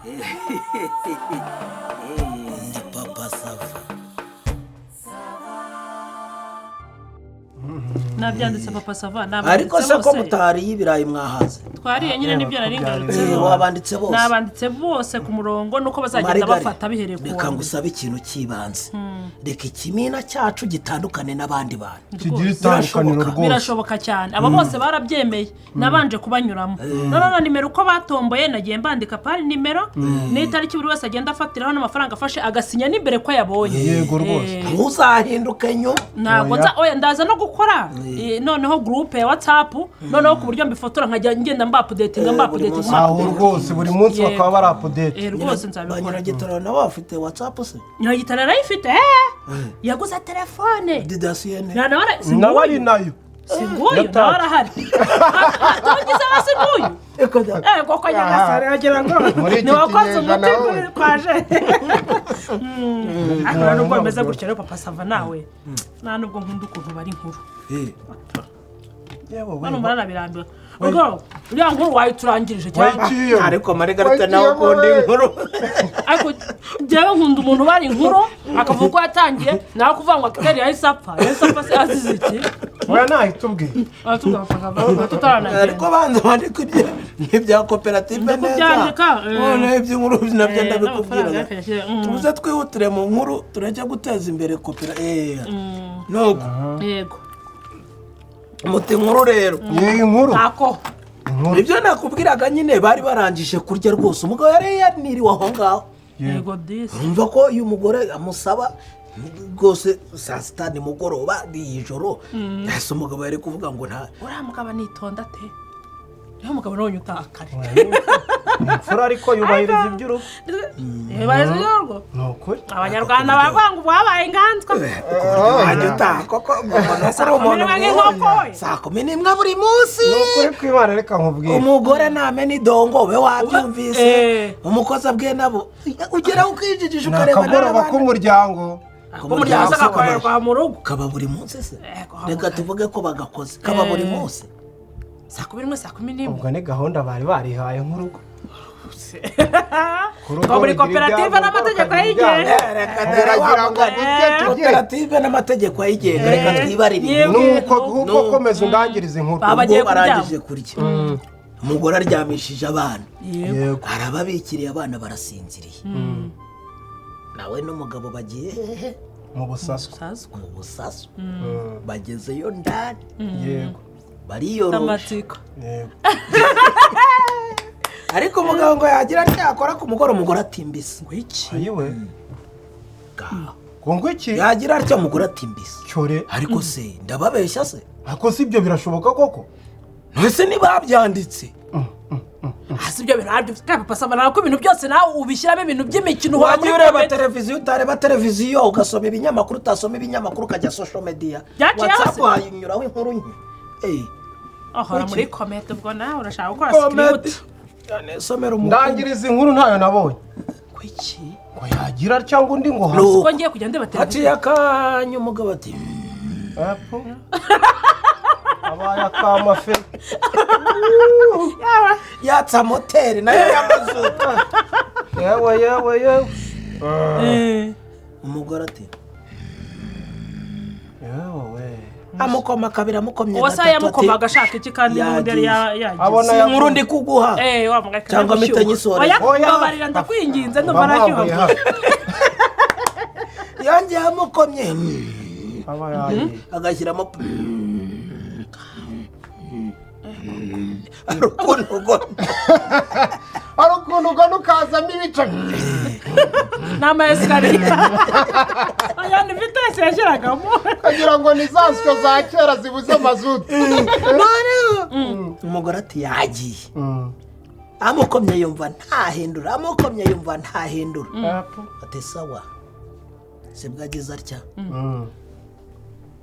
Ndi Papa Sava. Nabyanditse, Papa Sava. Ariko Nabanditse se ko bose. mutariye ibirayi mwahaze? Twariye nyine, nibyo nari ngarutseho. Wabanditse bose? Nabanditse bose ku murongo, nuko bazagenda Marigari, bafata bihereye ku reka wa mbere. Ngusabe ikintu cy'ibanze: reka ikimina cyacu gitandukane n'abandi bantu. Kigira itandukaniro. Birashoboka. Rwose. Birashoboka cyane. Aba bose barabyemeye, nabanje kubanyuramo. Noneho na nimero uko batomboye nagiye mbandika pari nimero n'itariki buri wese agenda afatiraho n'amafaranga afashe, agasinya n'imbere ko yabonye. Yego rwose. Ntuzahinduke nyuma. Ntabwo Oya. nza, oya, ndaza no gukora noneho groupe ya WhatsApp, noneho ku buryo mbifotora nkajya ngenda mba-updatinga, Buri munsi. mba-updatinga. Aho rwose buri munsi Yego. bakaba bari update. Rwose nzabikora. Banyiragitariro nabo bafite WhatsApp se? Nyiragitara arayifite, yaguze telefone. Didasiyene. Na nawe si Nawe ari nguyu. nayo. Si nguyu nawe? Yataye. Arahari, tugize aba si nguyu. Koko nyagasare, wagira ngo Muri iki ntiwakoze kinyejana umuti wowe. kwaje. Ariko rero nubwo bimeze gutyo rero, Papa Sava, nawe nta nubwo nkunda ukuntu bari inkuru. Yewe we. Hano muranabirambiwe, ubwo uriya nkuru wayiturangirije cyane. Waciye. Ariko Marigarita nawe ukunda inkuru. Ariko njyewe nkunda umuntu ubara inkuru akavuga uko yatangiye, nawe kuvuga ngo Akiteri yahise apfa, yahise apfa se azize iki? Oya, ntahita ubwiye. Aratubwira, Papa Sava, tutaranagenda. Ariko banza wandike ibya koperative neza. Kubyandika. Noneho iby'inkuru nabyo ndabikubwira. N'amafaranga yakayashyira. Tuze twihutire mu nkuru, turajya guteza imbere kopera nuko. Yego. Muti inkuru rero. Iyi nkuru. Ntako. Inkuru. Ibyo nakubwiraga nyine, bari barangije kurya rwose, umugabo yari yaniriwe aho ngaho. Yego disi. Urumva ko iyo umugore amusaba rwose saa sita, nimugoroba, ijoro, ese umugabo yari kuvuga ngo nta Uriya mugabo nitonda te, niyo mugabo nabonye utaha kare. Imfura ariko yubahiriza iby'urugo. Yubahiriza iby'urugo. Ni ukuri. Abanyarwanda baravuga ngo wabaye inganzwa. Wajya utaha koko ngo uri umuntu 11 nk'inkoko we. 11:30 buri munsi. Ni ukuri kw'Imana, reka nkubwire. Umugore namena idongo ube wabyumvise. Umukozi abwiye nabo ugeraho ukijijisha Ni ukareba akagoroba n'abandi. k'umuryango. Umuryango se gakorerwa mu rugo. Kaba buri munsi se? Kwa Reka tuvuge ko bagakoze kaba buri munsi. 11:30, 11:30. Ubwo ni gahunda bari barihaye nk'urugo. Ku rugo Ngo buri rugira koperative ibyago, n'amategeko rukagira ayigenga. ibyago. Reka Uragira ngo gutye tujye. Koperative n'amategeko ayigenga, reka twibarire. Nuko ahubwo komeza undangirize inkuru. Baba bagiye Ubwo kuryama. barangije kurya, umugore aryamishije abana, Yego. Yego. arababikiriye, abana barasinziriye, nawe n'umugabo bagiye hehe? Mu busaswa. Sazwa. Mu busasu. Bagezeyo ndani, bariyoroshe. Amatsiko. Yego. Ariko umugabo ngo yagira ntiyakora ku mugore, umugore atimbise. Ngo iki? Ayiwe! Ngaho. Ngo iki? Yagira atya, umugore atimbise. Cyore. Ariko se ndababeshya se? Ariko si ibyo, birashoboka koko? Ntese ntibabyanditse? Hasi ibyo bintu ntabyo. Kandi Papa Sava, nawe ko ibintu byose nawe ubishyiramo ibintu by'imikino, uhora Wajya muri ureba comedy. televiziyo, utareba televiziyo ugasoma ibinyamakuru, utasoma ibinyamakuru ukajya social media. Byaciye WhatsApp hose. wayinyuraho inkuru nke. Ahora Kuki? muri comedy, ubwo nawe urashaka gukora Comedy. script. Somera umukuru. Ndangiriza inkuru, ntayo nabonye. Ngo iki? Ngo yagira cyangwa undi ngo hasi. Nuko. Ko ngiye kujya ndeba televiziyo. Haciye akanya, umugabo ati: Epfo. Abaye akamafe. Yatsa moteri nayo y'amazuba. Yewe, yewe, yewe! Umugore ati: Yewe we! Amukoma kabiri, amukomye Uwo se gatatu, ati: yamukomaga ashaka iki kandi n'ubundi yari Yagiye. Abona Si inkuru ndi kuguha? Wa mugabo. Cyangwa mpite nyisoreza. Oya. Oya. Mbabarira, ndakwinginze, ndumva Bamwambuye narashyuha. hano. Yongeye amukomye, Aba yagiye. agashyiramo, hari ukuntu ugona. Hari ukuntu ugana ukazamo ibice. Ni ama escalier, aya ni vitesse yashyiragamo. Ukagira ngo ni za nsyo za kera zibuze mazutu. Noneho umugore ati: "Yagiye." Amukomye yumva ntahindura, amukomye yumva ntahindura. Epfo. Ati: "Sawa." Sibwo agize atya,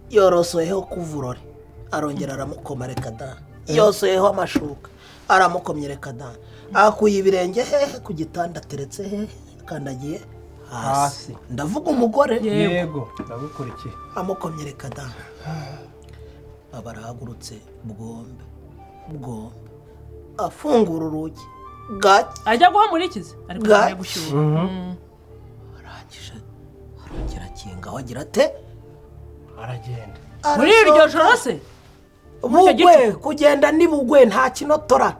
yorosoyeho couvre-lit, arongera aramukoma, reka da. Yosoyeho amashuka, aramukomye, reka da. Akuye ibirenge hehe ku gitanda, ateretse hehe? Akandagiye hasi. Hasi. Ndavuga umugore. Yego, ndagukurikiye. Amukomye, reka da. Aba arahagurutse bwombe bwombe, afungura urugi. Gake. Ajya guha muri ikizi ariko Gake. agiye gushyuha. Arangije arongera akinga, agira ate? Aragenda. Muri iryo joro se? Bugwe. Gicuku. Kugenda ni bugwe, nta kinotora.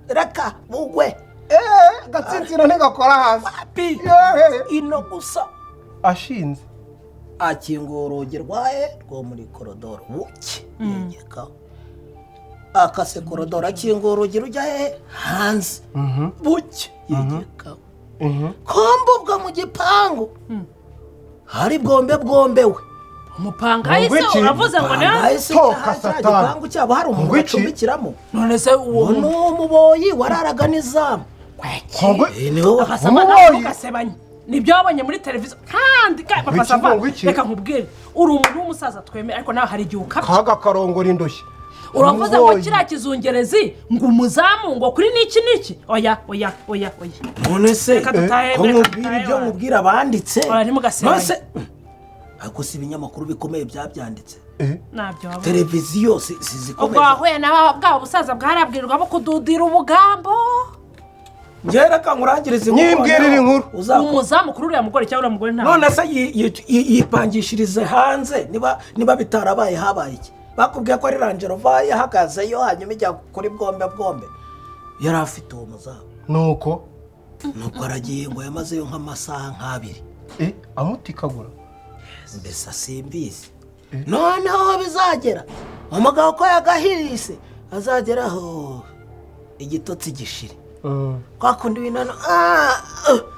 Reka bugwe. Eee, agatsinsino ntigakora hasi. Papi. Yeee. Ino gusa. Ashinze. Akingura urugi rwaye rwo muri korodoro, buke yegekaho, akase korodoro, akingura urugi rujya hehe? Hanze. Buke yegekaho, kombobwa mu gipangu hari bwombe bwombe we. Umupangayi se? Ngo iki? Uravuze ngo ne? Ahise Toka cya Satani. gipangu cyabo hari umuntu Ngo iki? bacumbikiramo. None se uwo Uwo ni umuboyi wararaga n'izamu. Ngo Niwe Akasaba Umuboyi. nawe ntugasebanye, nibyo wabonye muri televiziyo kandi papa Ngo iki, Sava, ngo iki? reka nkubwire, uri umuntu w'umusaza twemera, ariko nawe hari igihe ukabya. Kaga karongora indushyi. Uravuze ngo Umuboyi. kiriya kizungerezi, ngo umuzamu, ngo kuri niki niki. Oya, oya, oya, oya. None se Reka dutahe, ko reka nkubwira dutahe, ibyo wa. nkubwira banditse? Oya, ntimugasebanye. None se ariko si ibinyamakuru bikomeye byabyanditse? Ntabyo wabonye. Televiziyo si Ubwo zikomeza. wahuye na bwa busaza bwarabwirwa bo kududira ubugambo. Njyewe reka nkurangirize inkuru. Nyimbwirire inkuru. Uzakora. Umuzamu kuri uriya mugore cyangwa uriya mugore ntabwo. None se yipangishirize hanze, niba bitarabaye habaye iki? Bakubwiye ko ari Range Rover yahagazeyo, hanyuma ijya kuri bwombe bwombe, yari afite uwo muzamu. Nuko. Nuko aragiye, ngo yamazeyo nk'amasaha nk'abiri. Amutikagura. Mbese simbizi noneho bizagera umugabo ko yagahirise, azageraho igitotsi gishire kwa kundi winanu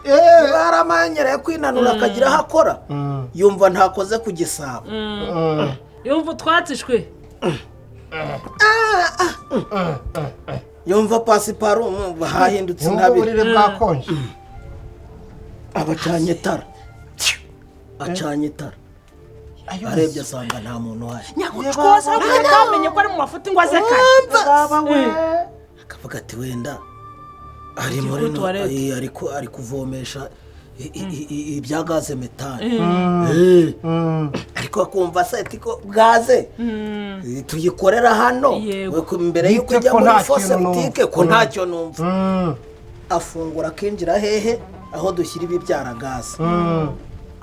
niba yaramanyereye kwinanura akagira aho akora, yumva ntakoze ku gisabo. Yumva utwatsishwe. Yumva pasiparumu hahindutse Yumva intabire. uburiri bwakonje. Abacanye itara, acanye itara, arebye asanga nta muntu uhari. Nyagucwoza atamenye ko ari mu mafuti ngo aze kare. Baba we. Akavuga ati wenda ari Agiye muri kuri toilette. Ari kuvomesha ibya gaze metane, ariko akumva se ati ko gaze tuyikorera hano. Yego. Mbere y'uko Bite ijya ko muri nta fosse kintu numva. butike ko ntacyo numva. Afungura akinjira hehe? Aho dushyira ibibyara gaze,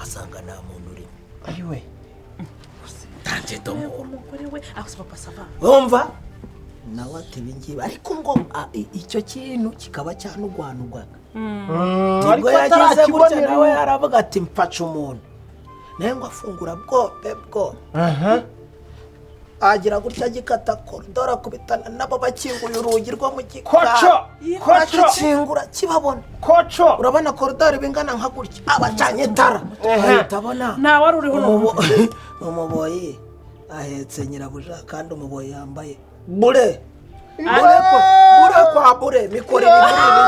asanga nta muntu urimo. Ayiwe. Tanje domoro. Umugore we aho se, papa Sava? Wumva nawe ati ibi ngibi, ariko ngo icyo kintu kikaba cyanugwanugwaga. Ubwo Ariko yagize gutya atarakibonera. nawe yaravuga ati mfaca umuntu nawe, ngo afungura bwombe bwombe, agira gutya agikata koridoro, akubitana nabo bakinguye urugi rwo mu gikari. Koco! Koco! Akikingura kibabona. Koco! Urabona koridoro bingana nka gutya, abacanye itara ahita abona Nta wari uriho n'umwe. Umuboyi ahetse nyirabuja, kandi umuboyi yambaye bure bure bure kwa bure mikoro iri muri ibi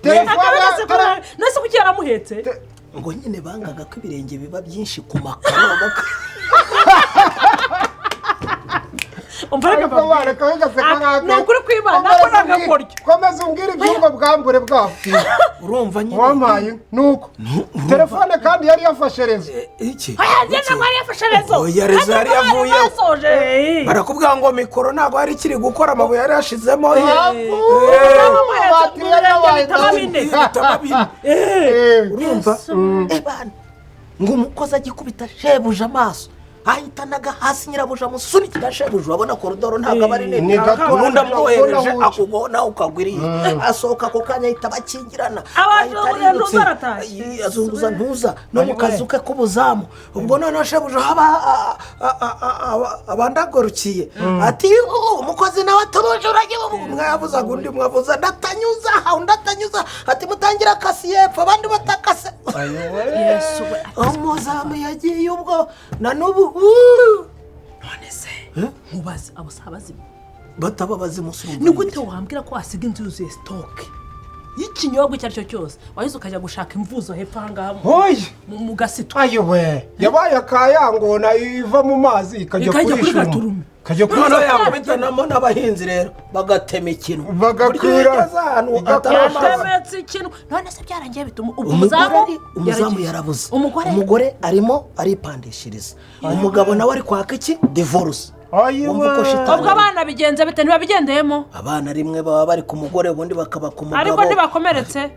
ngibi. Akabona se ko nase kuki yaramuhetse? Ngo nyine bangaga ko ibirenge biba byinshi ku makaro. Umva, reka Ariko mbabwire. bareka bigaseka. Ah, ni ukuri kw'Imana, nako ni agakoryo. Komeza umbwire iby'ubwo bwambure bwaho. Urumva nyine. Wampaye nuko telefone kandi yari yafashe réseau. Iki? Oya, njye ntabwo yari yafashe réseau. Oya, réseau yari Kandi bari yavuyeho. basoje. Barakubwira ngo mikoro ntabwo yari ikiri gukora, amabuye yari yashizemo. Batiri yari yabaye. Bitaba bine. Bitaba bine. Urumva bana, ngo umukozi agikubita shebuja amaso, ahitanaga hasi nyirabuja amusunikira shebuja. Urabona koridoro ntabwo aba ari nini. Ni gato. Ubundi amwohereje Ubona akugona ukagwiriye, asohoka ako kanya ahita bakingirana. Abazunguza Ahita arindutse. ntuza aratashye. Azunguza ntuza no mu kazu ke k'ubuzamu. Ubwo noneho shebuja haba abandagarukiye ati "Oh, umukozi nawe atubuje uragiye." Umwe yavuzaga, undi mwavuza, ndatanyuza aha, undi atanyuza, ati mutangira akasi yepfo, abandi batakase. Yesu we! Umuzamu yagiye ubwo na n'ubu uh, None se nkubaze, abo si abazimu? Bataba bazimusunga. Ni gute wambwira ko wasiga inzu yuzuye stock y'ikinyobwa icyo ari cyo cyose, wahise ukajya gushaka imvuzo hepfo aha ngaha Hoye! mu gasito? Ayiwe, yabaye akayangona iva mu mazi ikajya Ikajya kuri kuri gaturume. Ikajya kuri Noneho yakubitanamo n'abahinzi rero bagatema ikintu. Bagakura. Burya iyo ugeze ahantu hatari amazi. Yatemetse ikintu. None se byarangiye bituma ubwo Umugore umuzamu umuzamu yaragiye. yarabuze. Umugore Umugore arimo aripandishiriza, umugabo nawe ari kwaka iki? Divorce. Wumva uko shitani Ubwo abana bigenze bite? Ntibabigendeyemo? Abana rimwe baba bari ku mugore, ubundi bakaba ku mugabo. Ariko ntibakomeretse.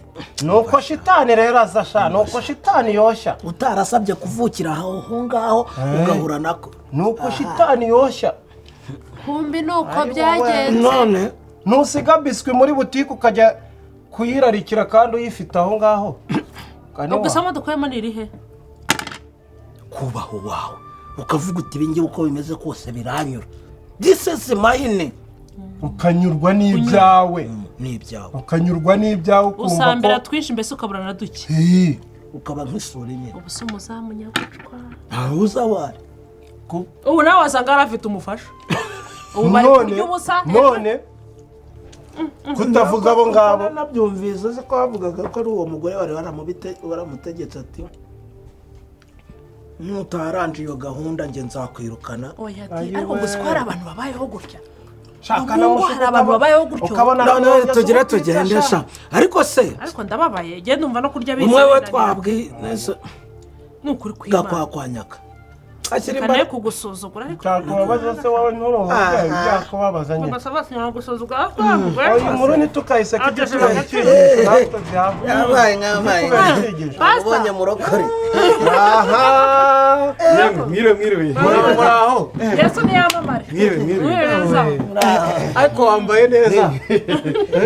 Nuko shitani rero aza sha, nuko shitani yoshya. Utarasabye kuvukira aho ngaho ugahura nako. Nuko shitani yoshya. Kumbi nuko byagenze. None ntusiga biswi muri butike ukajya kuyirarikira kandi uyifite aho ngaho. Ubwo isomo dukuyemo ni irihe? Kubaho wawe ukavuga uti ibi ngibi uko bimeze kose biranyura. This is mine. Ukanyurwa n'ibyawe. N'ibyawe. Ukanyurwa n'ibyawe ukumva. Usambira twinshi mbese ukabura na duke. Ukaba nk'isuri nyine. Ubu se umuzamu nyagucwa. Ntawe uzawari. Ubu nawe wasanga yari afite umufasha. Ubu bari kurya ubusa. None kutavuga abo ngabo. Nabyumvise se ko bavugaga ko ari uwo mugore wari waramutegetse ati nutaranje iyo gahunda nge nzakwirukana. Oya ati ariko gusa ko hari abantu babayeho gutya. Shaka na hari abantu babayeho gutyo. None tugira tugende sha. Ariko se ariko ndababaye genda umva no kurya bize. Umwe we twabwi nukuri kwimana. Gakwakwanyaka. Kane kugusuzugura ariko cyakubabaza se wowe nturongo byakubabaza nyine. Basaba sinagusuzugura. Oya inkuru nitukayiseka ibyo yabaye nkabaye. Ubonye murokore. Aha. Mwiriwe mwiriwe. Muraho. Yesu ni yamamare. Mwiriwe mwiriwe. Ariko wambaye neza.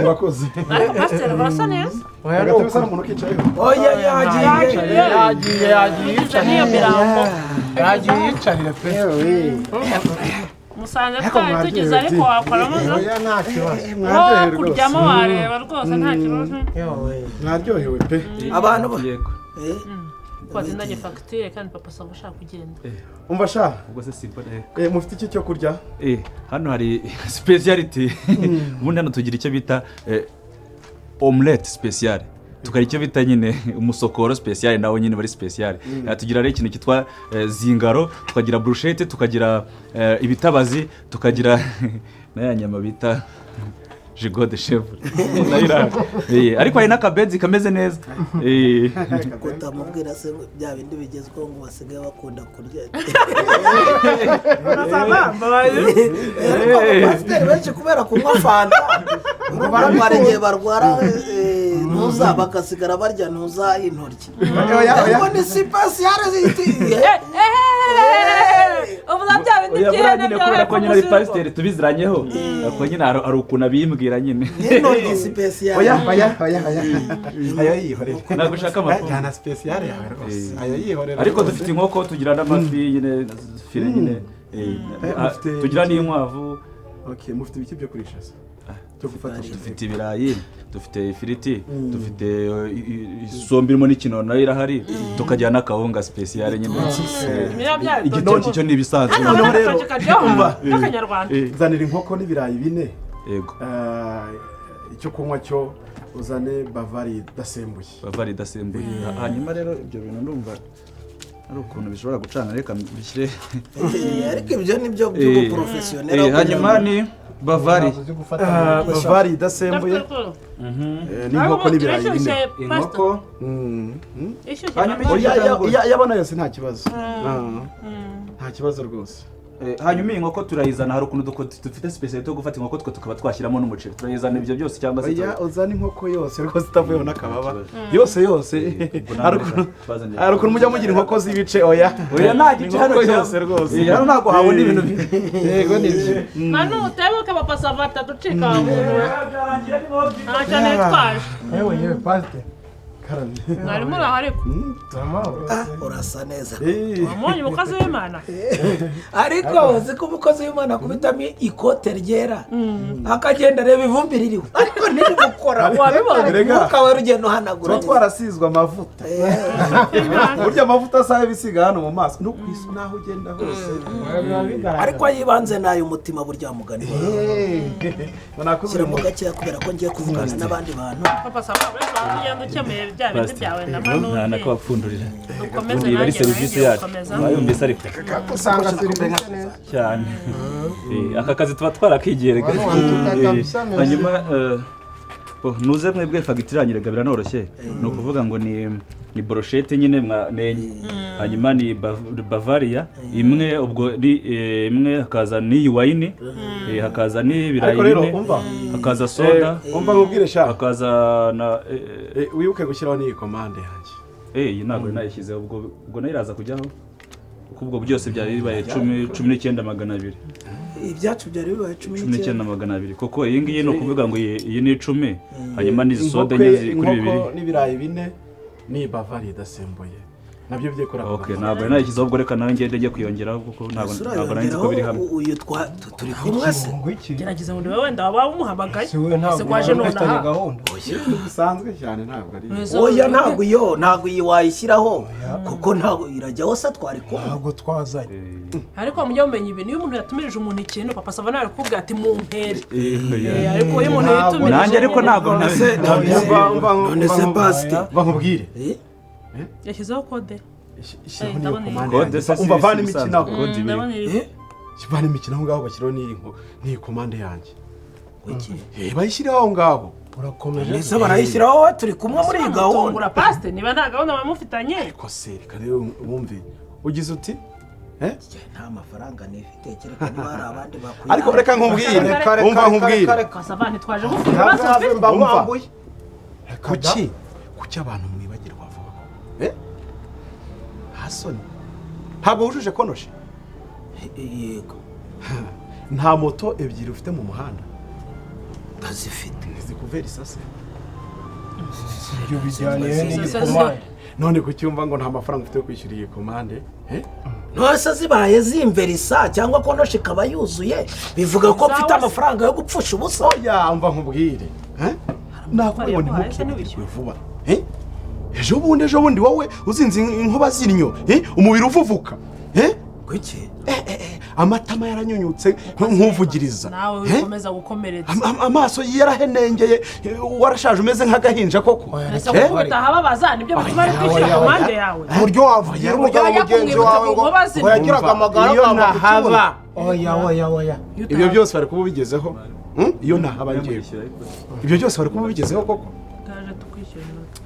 Murakoze. Ariko pastor barasa neza. Oya no usa n'umuntu ukicayeho. Oya yagiye. Yagiye yagiye. Niyo mirambo. Yagiye yicarire pe. Musanze twari tugize ariko wakoramo. Oya nta kibazo. Mwaryohewe rwose. Kuryamo wareba rwose nta kibazo. Mwaryohewe pe. Abantu yego. Twazindanye fagitire kandi papa asaba ushaka kugenda. Umva sha. Ubwo se simba mufite iki cyo kurya? Hano hari speciality. Ubundi hano tugira icyo bita omelette speciale. Tukari icyo bita nyine umusokoro speciale nawo nyine bari speciale. Tugira rero ikintu kitwa zingaro, tukagira brochette, tukagira ibitabazi, tukagira na ya nyama bita gigot de chèvre. Nayira. Ariko hari n'akabenzi kameze neza. Kutamubwira se bya bindi bigezweho ngo basigaye bakunda kurya. Pasiteri benshi kubera kunywa fanta ngo bararwara igihe barwara ntuza bakasigara barya ntuza intoryi. Ariko ni sipesiyare ziti. Uvuga bya bindi by'ihene kubera ko nyine ari pasiteri tubiziranyeho. Ariko nyine hari ukuntu abimbwira nyine. N'intoryi sipesiyare. Oya oya oya oya. Ayo yihorera. Ntabwo ushaka amakuru. Jyana sipesiyare yawe rwose. Ayo yihorera. Ariko dufite inkoko, tugira n'amafi nyine, fire nyine. Tugira n'inkwavu. Okay, mufite ibiki byo kurisha se? Dufite ibirayi, dufite ifiriti, dufite isombe irimo n'ikinono nayo irahari, tukagira n'akawunga speciale nyine. Igitoki cyo ni ibisanzwe. Noneho rero k'akanyarwanda. Nzanira inkoko n'ibirayi bine. Yego. Icyo kunywa cyo uzane Bavari idasembuye. Bavari idasembuye. Hanyuma rero ibyo bintu ndumva ari ukuntu bishobora gucana, reka mbishyire. Ariko ibyo ni byo by'ubuprofesiyoneri. Hanyuma ni Bavari. Bavari idasembuye. N'inkoko n'ibirayi bine. Inkoko. Yabona yose nta kibazo. Nta kibazo rwose. Hanyuma iyi nkoko turayizana, hari ukuntu dufite speciality yo gufata inkoko twe tukaba twashyiramo n'umuceri. Turayizana ibyo byose cyangwa se oya uzana inkoko yose rwose itavuyeho n'akababa. Yose yose. Hari ukuntu mujya mugira inkoko z'ibice oya. Oya nta gice hano yose rwose. Hano ntabwo habona ibintu. Yego nibyo. Manu utebuke papa savata ducika. Ntacyo nitwaje. Yewe yewe pastor. Mwari muri aho ariko urasa neza. Wamubonye umukozi w'Imana. Ariko uzi ko umukozi w'Imana akubitamo ikote ryera akagenda areba ivumbi ririho ariko ntirigukora. Wabibonye? Ukaba rugenda uhanagura. Tuba twarasizwe amavuta. Burya amavuta asaye ibisiga hano mu maso no ku isi naho ugenda hose. Ariko yibanze nayo umutima burya mugani. Shyira mu gakeya kubera ko ngiye kuvugana n'abandi bantu. Papa saba ugenda ukemuye bya bindi byawe na Manu. Nta nakabapfundurira. Dukomeze Iyi ari serivisi yacu. Bayumvise ariko. Usanga serivisi neza cyane. Aka kazi tuba twarakigiye rega. Hanyuma nuze mwebwe fagitire yanyu rega biranoroshye. Ni ukuvuga ngo ni Ni brochette nyine nenye, hanyuma ni Bavaria imwe, ubwo ni imwe, hakaza n'iyi wine, hakaza n'ibirayi Ariko rero, bine, umva. hakaza soda, Umva nkubwire sha. Hakaza na Wibuke gushyiraho n'iyi komande yanjye. Iyi ntabwo nayishyizeho, ubwo nayo iraza kujyaho, kuko ubwo byose byari bibaye 19,200. Ibyacu byari bibaye cumi cumi n'icyenda n'icyenda 200, kuko iyi ngiyi ni ukuvuga ngo iyi ni 10, hanyuma n'izi soda Inkoko enye ziri kuri inkoko bibiri. N'ibirayi bine n'iyi Bavaria idasembuye nabyo byikora. Ok, ntabwo nari nayishyizeho, ubwo reka nawe ngende njye kuyongeraho, kuko ntabwo nari nzi ko biri hamwe. Uyu turi kumwe se? Gerageza ngo urebe wenda waba umuhamagaye. Si we, ntabwo Ese kwaje wari ufitanye nonaha? gahunda. Bisanzwe cyane, ntabwo ari Oya, ntabwo iyi wayishyiraho, kuko ntabwo irajyaho se twari kumwe. Ntabwo twazanye. Ariko mujye mumenya ibintu, iyo umuntu yatumirije umuntu ikintu, Papa Sava nawe arakubwira ati mumpere. Ariko iyo umuntu yitumirije Nanjye ariko ntabwo None se pasite? Umva nkubwire. Yashyizeho kode. Shyiraho n'iyo Ndabona iyi. komande Kode yanjye. se si Umva, vana si imikino ibisanzwe, aho. kode ibiri. Ndabona iri. Vana imikino aho ngaho, bashyiraho n'iyi komande yanjye. Bayishyireho aho ngaho. Urakomeje. Ese barayishyiraho wowe turi kumwe muri iyi gahunda? Tungura pasite niba nta gahunda bamufitanye. Ariko se reka rero wumve, ugize uti eh? Nta mafaranga nifite, kereka niba hari abandi bakwiye. Ariko reka nkubwire. Reka, reka, Umva reka, nkubwire. reka, reka. Sava, ntitwaje gufite ibibazo Have, mfite. mba Umva. nkwambuye. Kuki abantu mwibagirwa vuba ko eh hasoni ntabwo wujuje konoshi? Yego. Nta moto ebyiri ufite mu muhanda? Ndazifite. Ntizikuvera isase? Ibyo bijyanye n'iyi komande? None kucyumva ngo nta mafaranga ufite yo kwishyura iyi komande, eh? Ntose zibaye zimverisa cyangwa konoshi ikaba yuzuye, bivuga ko mfite amafaranga yo gupfusha ubusa? Oya, umva nkubwire, eh? Nakubwiye ngo ntimukibagirwe vuba, eh? Ejo bundi wowe uzinze inkuba z'inyo, eh? Umubiri uvuvuka, eh? Kuki? Amatama yaranyunyutse nk'uvugiriza. Nawe Eh? wikomeza gukomeretsa. Amaso yarahenengeye, warashaje umeze nk'agahinja koko. Ese Eh? gukubita ahababaza nibyo bituma ari kwishyura komande yawe? Ku buryo wavugira umugabo Yajya mugenzi kumwibutsa wawe ngo ku nkuba zino. ngo yagiraga amagara Iyo akanga ku ntahaba. kibuno. Oya, oya, oya. Ibyo byose bari kuba ubigezeho. Iyo ntahaba ngewe, ibyo byose bari kuba ubigezeho koko. Twaje tukwishyura inoti.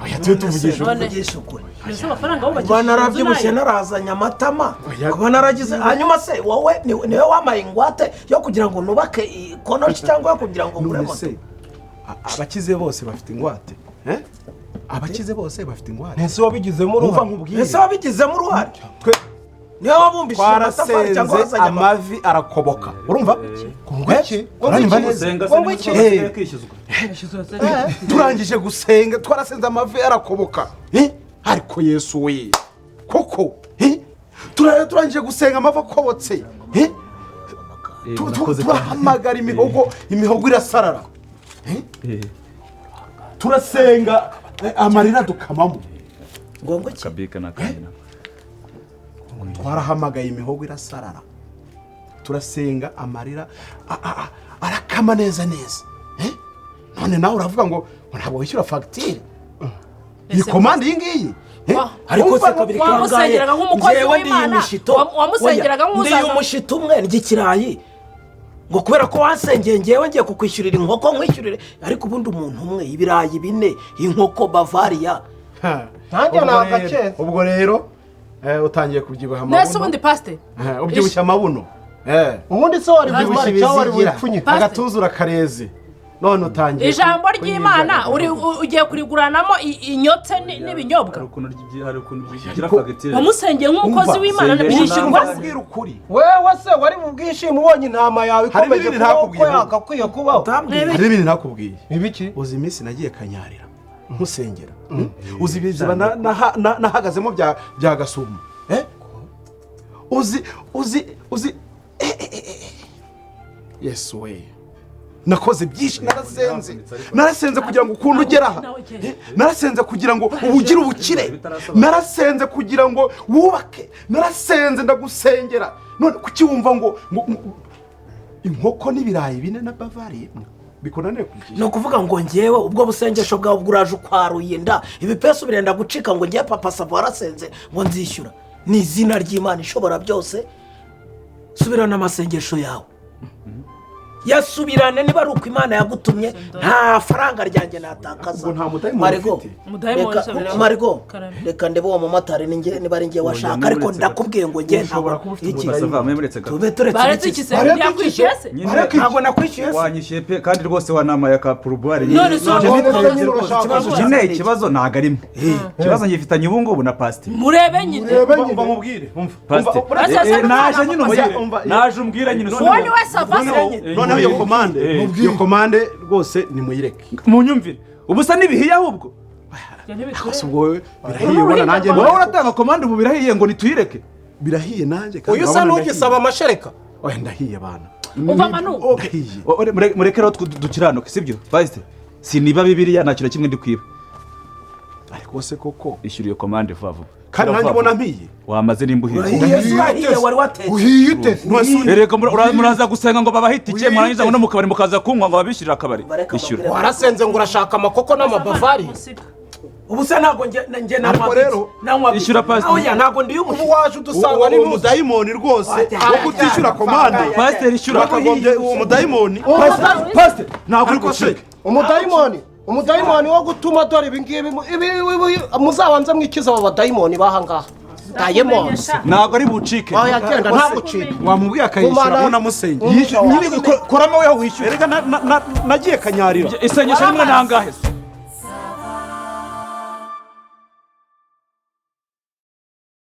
Oya, tube tuvugisha ukuri. None Tuvugishe ukuri. mbese amafaranga wubakishije Kuba inzu narabyibushye, nayo? narazanye amatama, Oya. kuba naragize, hanyuma se wowe niwe wampaye ingwate yo kugira ngo nubake konoshi cyangwa yo kugira ngo ngure None moto? se abakize bose bafite ingwate, eh? Abakize bose bafite ingwate? Ntese wabigizemo Umva uruhare? nkubwire. Ese wabigizemo uruhare? Twe Niwe wabumbishije amatafari cyangwa twarasenze, wazanye amafi? amavi arakoboka, urumva? Ngwiki? Uranyumva neza? Gusenga se Ngo iki? nibwo basigaye kwishyuzwa. Turangije gusenga, twarasenze amavi arakoboka. Eh? Ariko Yesu we koko, eh? Turangije gusenga amavi akobotse, eh? Murakoze cyane. Turahamagara imihogo irasarara. Eh? Turasenga, amarira dukamamo. Ngo iki? Kabika na kandi. Twarahamagaye imihogo irasarara, turasenga amarira arakama neza neza. Eh? None nawe uravuga ngo ntabwo wishyura fagitire iyi komande iyi ngiyi. Eh? Ariko Umva se kabiri kangahe? Wamusengeraga nk'umukozi Njyewe ndiye w'Imana. imishito. Wamusengeraga Oya, nk'uzaza. ndiye umushito umwe ry'ikirayi, ngo kubera ko wasengeye ngewe ngiye kukwishyurira inkoko, nkwishyurire. Ariko ubundi umuntu umwe, ibirayi bine, inkoko, Bavaria? Nanjye Ubwo ntabwo akeza. Ubwo rero utangiye kubyibuha Nese amabuno. ubundi pasite Ubyibushye amabuno. Ubundi se wari Ubyibushye bumare cyangwa wari ibizigira. bupfunyike? Pastor. Agatuza urakareze, none utangiye Ijambo ry'Imana ugiye kuriguranamo inyotse n'ibinyobwa? Hari ukuntu byishyura fagitire. Wamusengeye nk'umukozi Umva, w'Imana, sengesho birishyurwa ntabwo- se? Ubwira ukuri. Wewe se wari bubwishime ubonye intama yawe Hari ikomeje n'ibindi kubaho uko ntakubwiye. yagakwiye kubaho? Utambwiye. Hari n'ibindi ntakubwiye. Ibiki? Uzi iminsi nagiye kanyarira nkusengera? Uzi ibiziba nahagazemo bya gasumo? Eh? Uzi Yesu we, nakoze byinshi, narasenze kugira ngo ukuntu ugere aha. Narasenze kugira ngo ubugire ubukire, narasenze kugira ngo wubake, narasenze ndagusengera. None kuki wumva ngo inkoko n'ibirayi bine na Bavaria imwe bikunaniye kwishyura? Ni ukuvuga ngo ngewe ubwo busengesho bwawe ubwo uraje ukwaruye inda, ibipesu birenda gucika, ngo ngewe Papa Sava warasenze ngo nzishyura? Ni izina ry'Imana ishobora byose, subirana amasengesho yawe. Yasubirane niba ari uko Imana yagutumye, nta faranga ryanjye natakaza. Ubwo nta mudayimoni Marigo, ufite? Umudayimoni reka- se bireba. Marigo, Karame. reka ndebe uwo mumotari ni njye, niba ari njye washaka, Oya, ariko muretse ndakubwiye ngo njye Ushobora ntabwo kuba ufite iki umudayimoni. Sava, muretse gato. tube turetse Baretse iki iki se? Bareke Ntiyakwishyuye se? Nyine- Ntabwo nakwishyuye se? Wanyishyuye pe, kandi rwose wanamaye aka purubuwari. None se Nyine wowe niterebye urashaka rwose. ikibazo Nyine ufite? ikibazo ntabwo ari mwe, ikibazo ngifitanye ubu ngubu na pasiteri. Murebe nyine. Urebe nyine. Umva mubwire, umva. Pasiteri, Pasiteri, naje nyine umbwire. Umva, Naje umbwire nyine. Uwo ni we Sava se? Noneho iyo komande, iyo komande rwose nimuyireke. Munyumvire, ubu se ntibihiye ahubwo? Gusa ubwo wowe birahiye, ubona nanjye Wowe uratanga komande ubu birahiye ngo nituyireke? Birahiye nanjye kandi Uyu usa urabona n'ugisaba amashereka. ndahiye. Oya, ndahiye bana. Umva Manu. Ndahiye. Mureke rero dukiranuke, sibyo pasiteri? Siniba Bibiliya, nta kintu na kimwe ndi kwiba. Ariko se koko Ishyura iyo komande vuba vuba. Kandi nanjye ubona mpiye. Wamaze nimba uhiye. Urahiye, urahiye, wari watetse. Uhiye ute? Erega muraza gusenga ngo babahe itike, mwarangiza ngo no mu kabari mukaza kunywa ngo babishyurire akabari. Bareka Ishyura. mbabwire. Warasenze ngo urashaka amakoko n'amabavari. Ubu se ntabwo njye njye nanywa Ariko rero, nanywa Ishyura pasiteri. Oya, ntabwo ndi Ubu waje udusanga Uwo ni muzi. mudayimoni rwose wo kutishyura komande, Pasiteri, ishyura. wakagombye uwo mudayimoni. Pasiteri, ntabwo uri Ariko se gucika. Umudayimoni, umudayimoni wo gutuma dore ibi ngibi ibi muzabanze mwikize abo badayimoni bahangaha dayimoni. Ntabwo ari bucike. Oya, genda, ntabwo ucika. Wamubwiye akayishyura. Kumara- Unamusengera. Nyine koramo weho wishyura. Erega nagiye kanyarira. Isengesho rimwe nangahe se?